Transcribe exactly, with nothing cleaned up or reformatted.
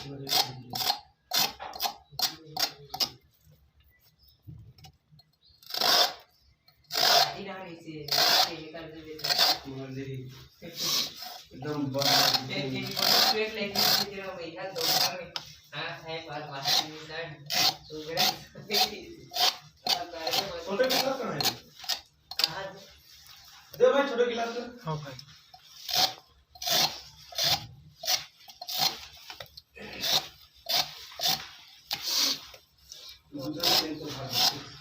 शादी ना होई से, से कर दे बेटा। एकदम बड़ा। एक, एक फोटो स्ट्रेट लाइन में खींच रहा हूँ भैया, दोनों में। हाँ, है बात, बात नहीं सर। सुगड़ा। छोटे गिलास कहाँ है? कहाँ? दे भाई, छोटे गिलास दे। हाँ भाई। दूसरा पेन तो भाग।